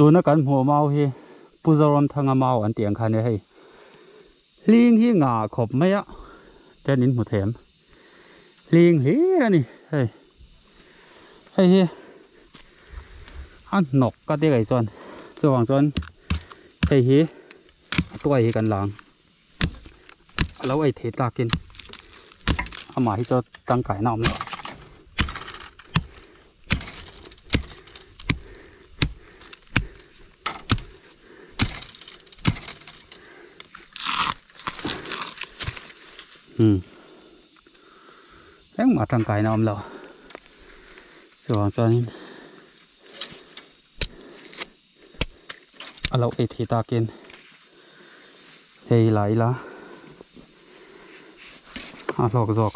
Tuna kan hmuh mau hi Pu Zoramthanga mau an tih ang kha nia hei. Hling hi ngah khawp mai a ten in hmu thei em. Hling hlir a ni hei. Hei hi a hnawk ka ti kei chuan chuvang chuan hei hi a tuai hi kan la ang. A lo ei thei tlakin amah hi chu tangkaina a awm lo. Engmah tangkaina a awm lo chuvang chuanin a lo ei thei takin hei la ila a hlawk zawk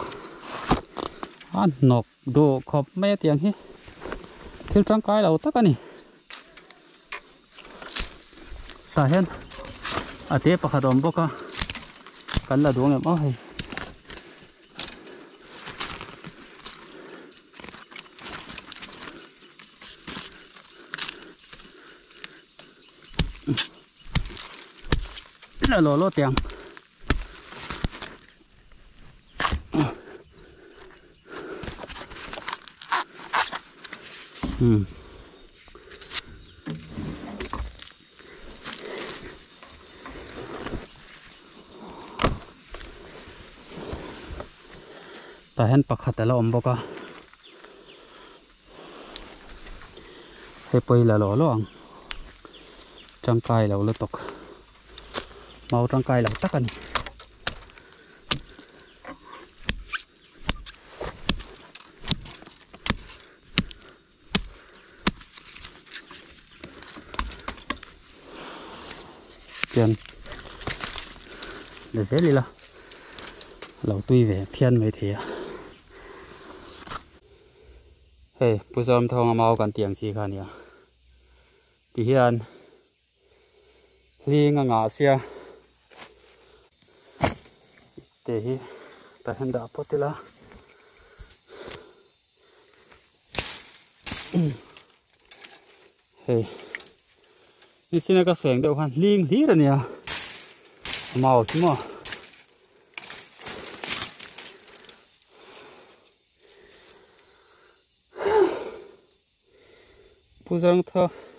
a hnawk duh khawp mai a tiang hi thil tangkai lo tak a ni tah hian a te pakhat a awm bawk a kan la duang em aw hei. La lo lo tiang Tah hian pakhat a la awm bawk a hei pawh hi la lawh lawh ang tangkai lo lutuk mau tangkai lo tak a ni. Chuan la zel ila lo tui ve phian mai thei a hei Pu Zawmthawnga mau kan tih ang chi kha a nia tihian hling a ngah sia te hi tah hian dah phawt ila. Hei nichina ka seng deuh khan hling hlir a nia a mau chu maw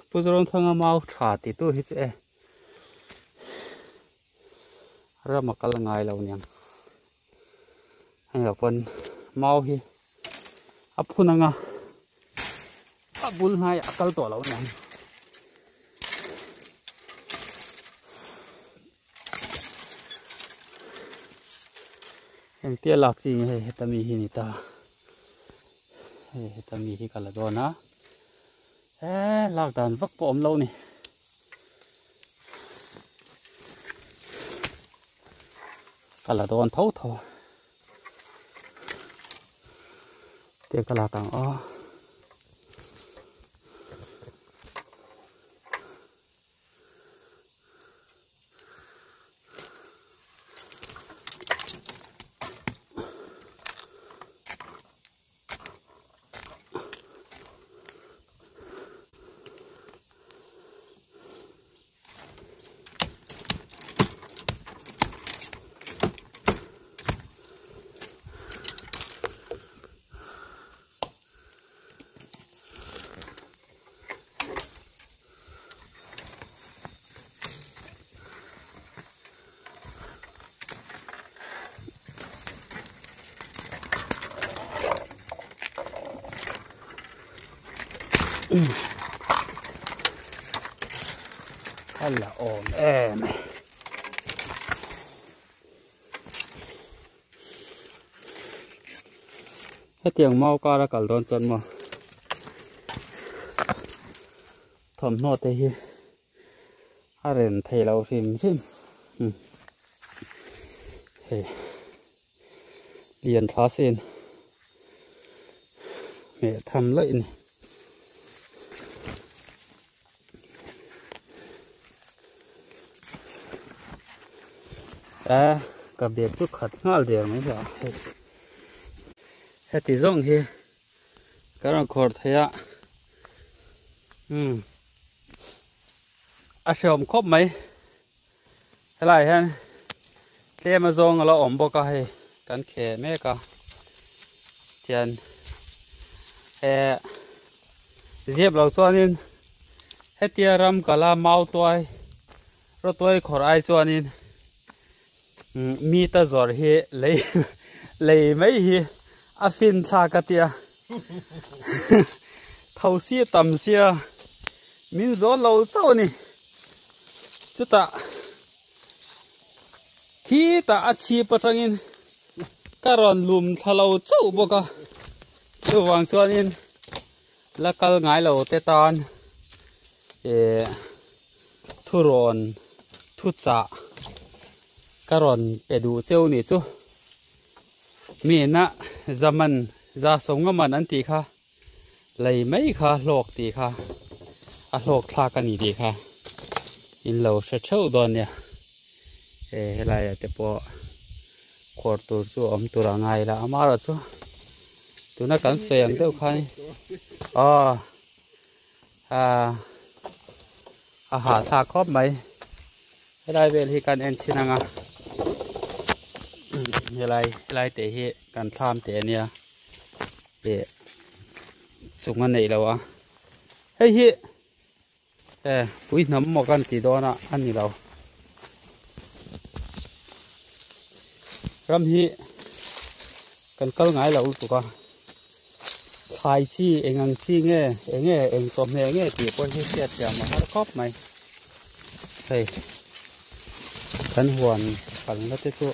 Pu Zoramthanga mau tha ti tu hi chu e ram a kal ngai lo niang. Hei ah pawn mau hi a phun anga a bul hnai a kal tawh lo aniang. Engtia lak chi nge hei heta mi hi ni ta hei heta mi hi ka la dawn a e lak dan vak pawh awm lo ni. Ka la dawn tho tho te ka lak ang aw. A la awm em hetiang mau kar a kal dawn chuan maw thawmhnaw te hi a rem thei lo hrim hrim hei lian tha sin hmeh tham laih a ni. A ka bag chu khat nghal der mai hlauh a hei heti zawng hi ka rawn khawr thei a umm. A hreawm khawp mai. Helai hian tlem a zawng a lo awm bawk a hei kan kheh mek a tian eh ziap lo chuanin hetia ram kala mau tuai rawtuai khawrh ai chuanin mi ta zawrh hi lei lei mai hi a fin thlak a tia tho si tam sia min zawn lo chauh a ni chutah khi tah a chhip atangin ka rawn lum thla lo chauh bawk a chuvang chuanin la kal ngai lo te tan eh thurawn thuchah ka rawn pe duh cheu ni chu mi na zaman za sawm nga man an tih kha lei mai kha hlawk tih kha a hlawk thlak a ni tih kha in lo hre theuh dawn nia he helai ah te pawh khuar tur chu a awm tur a ngai la amaherawh chu tuna kan sawi ang deuh khan aw ah a hahthlak khawp mai helai vel hi kan en thin ang a helai helai te hi kan thlam teh ania ih chung a neih lo a hei hi e pui hnam maw kan tih dawn a a ni lo ram hi kan kal ngai lo lutuk a thlai chi eng ang chi nge eng nge eng chawhmeh nge tih pawh hi hriat thiam a har khawp mai hei kan huan kalna te chu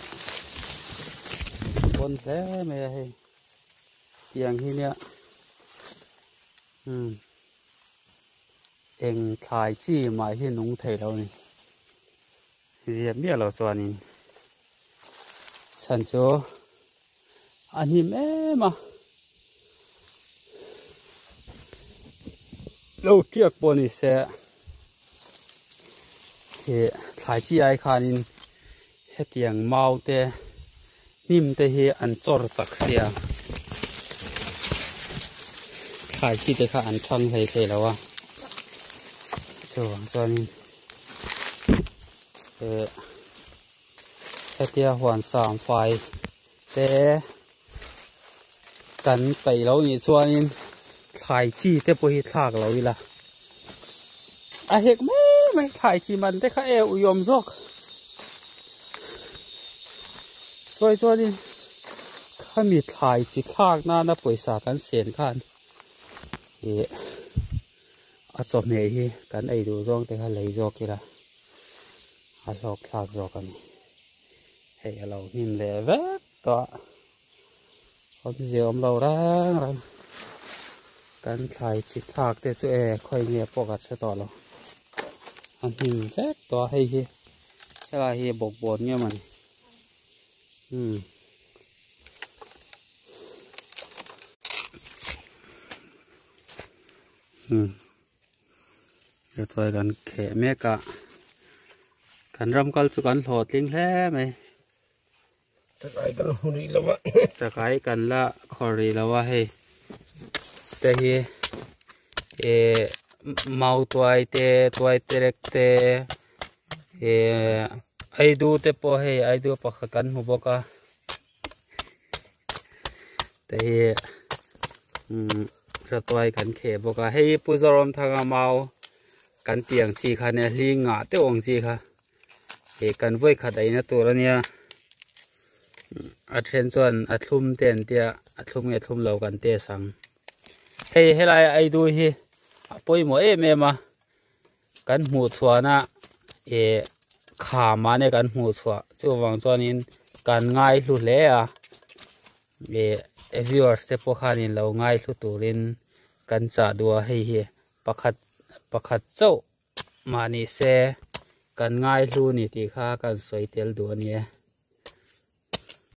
pawn hle mai a hei tiang hi nia umm eng thlai chi mah hi nung thei lo a ni ziah miah lo chuanin chhan chu a hnim em a lo tiak pawh ni se ih thlai chi ai khanin hetiang mau te hnim te hi an chawr chak sia thlai chi te kha an thang hlei thei lo a chuvang chuanin ih hetia huan sang fai te kan peih lo nih chuanin thlai chi te pawh hi thlak lo ila a hek mai mai thlai chi man te kha e uiawm zawk chuai chuanin khami thlai chi thlak nana pawisa kan sen khan ih a chawhmeh hi kan ei duh zawng te kha lei zawk ila a hlawk thlak zawk a ni hei a lo hnim leh vek tawh a awmzia awm lo reng reng kan thlai chi thlak te chu e khawi nge pawh ka hre tawh lo a hnim vek tawh a hei hi helai hi bawkbawn nge mawni umm. Chuai kan kheh mek a kan ram kal chu kan hlawhtling hle mai chakai kan hmu rih lo a chakai kan la khawr rih lo a hei te hi eh mau tuai te tuai terek te eh aidu te pawh hei aidu pakhat kan hmu bawk a. Te hi rawtuai kan kheh bawk a hei Pu Zoramthanga mau kan tih ang chi kha nia hling ngah deuh ang chi kha ih kan vawi khat eina tur a nia a then chuan a thlum te an tia a thlum nge thlum lo kan test ang hei helai aidu hi a pawimawh em em a. Kan hmuh chhuahna ih kham ah nia kan hmuh chhuah chuvang chuanin kan ngaihlu hle a ih viewers te pawh khanin lo ngaihlu turin kan chah duh a hei hi pakhat pakhat chauh mah ni se kan ngaihlu ni tih kha kan sawi tel duh a ni e.